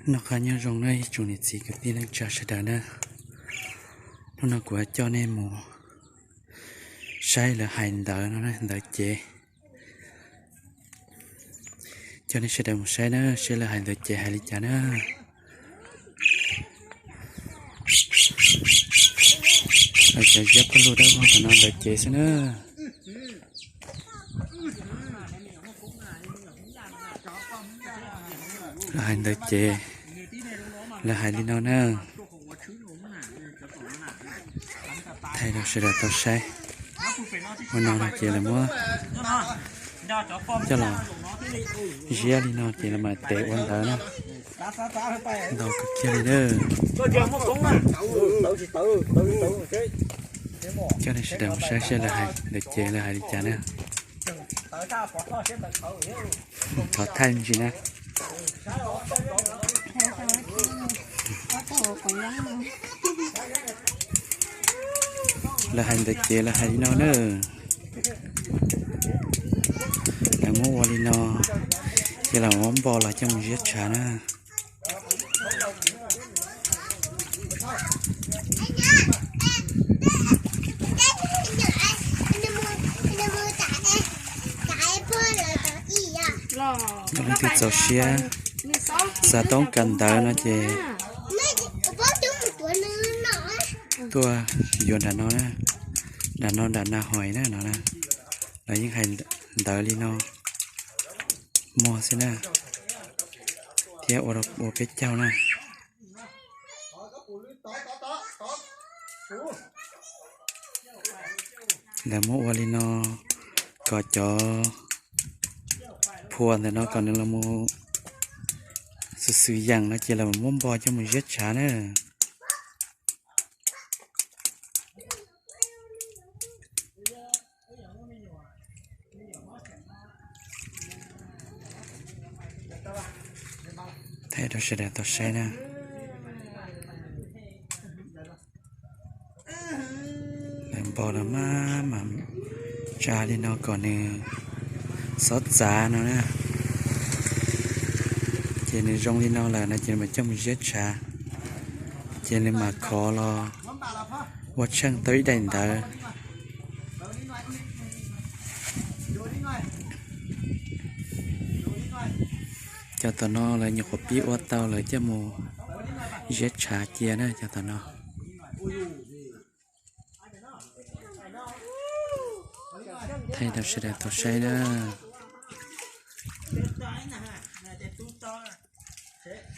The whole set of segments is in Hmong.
Noj qab nyob zoo na ib tsoom niam txiv kwv tij neej tsa sawv daws na. Hnub no kuv coj nej mus saib lawv hais ntawv no, ntawv cev. Coj nej sawv daws mus saib na, saib lawv hais ntawv cev hais li cas na. Lawv cov ziab pawg lug dawb vog tam no ntawv cev xwb na. Lawv hais ntawv cev, lawv hais li no na. Thaij rau sawv daws tau saib. Ua no no ces lawv muab coj los ziab li no ces lawv mam tev ua ntawv na. Ntau kawg kiag li na. Coj nej sawv daws mus saib saib lawv hais ntawv cev lawv hais li cas na. Thov thaij me ntsis na. Lawv hais ntawv cev lawv hais li no na. Lawv muab ua li no, ces lawv muab npo los coj mus ziab tshav na. Yog leej twg txaus siab xav toob kas ntawv no ces tuaj yuav nram no na, nram no nram Nas Hois na no na. Lawv yeej hais ntawv li no muag xwb na, thiab ua peb caug na. Lawv muab ua li no kom cov phua ntawm no kom nws los mus xwm xwm yeem no ces lawv muab npo coj mus ziab tshav na. Thaij rau sawv daws tau saib na. Lawv npo los mas mas tsa li no kom nws xob txav no na. Ces nws zoo li no lawm no ces nws mam coj mus ziab tshav, ces nws mam khov los ua tsheej tau ib daim ntawv. Cov tom no lawv nyuam qhuav pib ua tau lawv coj mus ziab tshav cia na cov tom no. Thaij rau sawv daws tau saib na.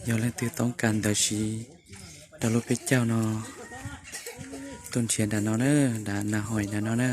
Yog leej twg toob kas ntawv siv rau lub peb caug no, tuaj nrhiav nram no na, nram Nas Hois nram no na.